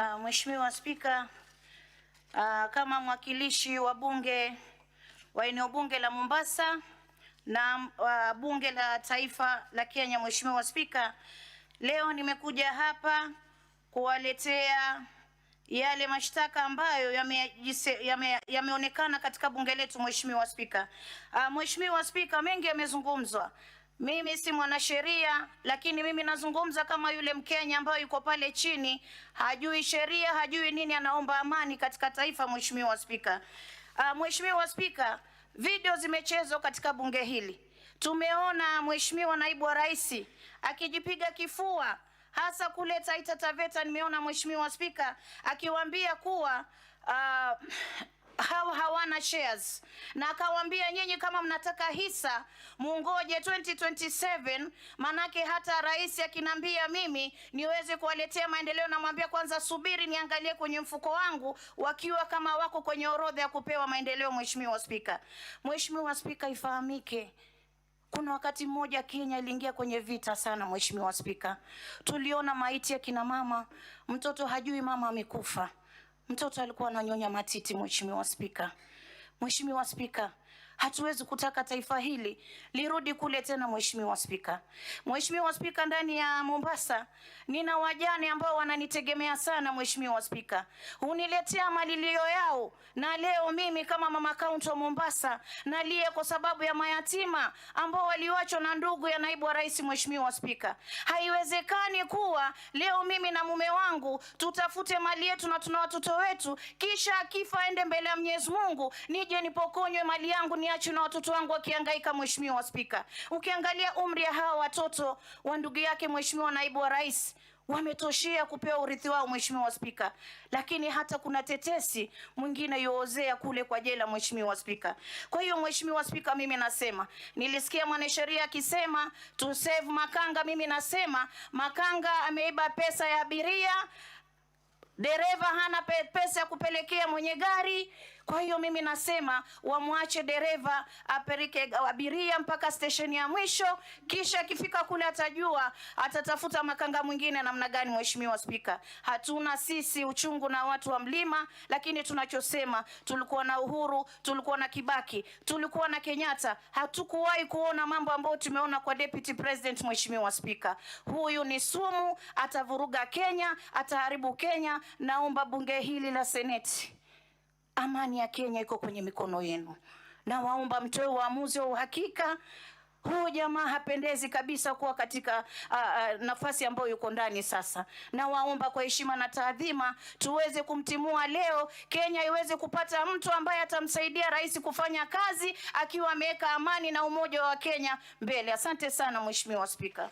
Mheshimiwa Spika, kama mwakilishi wa bunge wa eneo bunge la Mombasa na bunge la taifa la Kenya, Mheshimiwa Spika, leo nimekuja hapa kuwaletea yale mashtaka ambayo yameonekana katika bunge letu, Mheshimiwa Spika. Mheshimiwa Spika, mengi yamezungumzwa. Mimi si mwanasheria, lakini mimi nazungumza kama yule Mkenya ambaye yuko pale chini, hajui sheria, hajui nini, anaomba amani katika taifa, Mheshimiwa Spika. Mheshimiwa Spika, video zimechezwa katika bunge hili. Tumeona Mheshimiwa Naibu wa Rais akijipiga kifua hasa kule Taita Taveta. Nimeona Mheshimiwa Spika akiwaambia kuwa hawa hawana shares na akawaambia, nyinyi kama mnataka hisa mungoje 2027, manake hata rais akinambia mimi niweze kuwaletea maendeleo, namwambia kwanza subiri niangalie kwenye mfuko wangu, wakiwa kama wako kwenye orodha ya kupewa maendeleo. Mheshimiwa Spika, Mheshimiwa Spika, ifahamike kuna wakati mmoja Kenya iliingia kwenye vita sana, Mheshimiwa Spika. Tuliona maiti ya kina mama, mtoto hajui mama amekufa, mtoto alikuwa ananyonya matiti. Mheshimiwa Spika, Mheshimiwa Spika, hatuwezi kutaka taifa hili lirudi kule tena. Mheshimiwa Spika, Mheshimiwa Spika, ndani ya Mombasa nina wajane ambao wananitegemea sana. Mheshimiwa Spika, huniletea malilio yao, na leo mimi kama mama kaunti wa Mombasa nalia kwa sababu ya mayatima ambao waliwachwa na ndugu ya naibu wa rais. Mheshimiwa Spika, haiwezekani kuwa leo mimi na mume wangu tutafute mali yetu na tuna watoto wetu, kisha akifa aende mbele ya Mwenyezi Mungu nije nipokonywe mali yangu niachwe na watoto wangu wakihangaika. Mheshimiwa Spika, ukiangalia umri ya hawa watoto wa ndugu yake Mheshimiwa naibu wa rais wametoshea kupewa urithi wao, Mheshimiwa Spika, lakini hata kuna tetesi mwingine yoozea kule kwa jela, Mheshimiwa Spika. Kwa hiyo Mheshimiwa Spika, mimi nasema nilisikia mwanasheria akisema to save Makanga. Mimi nasema Makanga ameiba pesa ya abiria, dereva hana pesa ya kupelekea mwenye gari. Kwa hiyo mimi nasema wamwache dereva apeleke abiria mpaka stesheni ya mwisho, kisha akifika kule atajua atatafuta makanga mwingine namna gani. Mheshimiwa Spika, hatuna sisi uchungu na watu wa mlima, lakini tunachosema tulikuwa na Uhuru, tulikuwa na Kibaki, tulikuwa na Kenyatta, hatukuwahi kuona mambo ambayo tumeona kwa Deputy President. Mheshimiwa Spika, huyu ni sumu, atavuruga Kenya, ataharibu Kenya. Naomba bunge hili la Seneti, amani ya Kenya iko kwenye mikono yenu, na waomba mtoe uamuzi wa uhakika. Huyu jamaa hapendezi kabisa kuwa katika nafasi ambayo yuko ndani sasa. Na waomba kwa heshima na taadhima tuweze kumtimua leo, Kenya iweze kupata mtu ambaye atamsaidia rais kufanya kazi akiwa ameweka amani na umoja wa Kenya mbele. Asante sana Mheshimiwa Spika.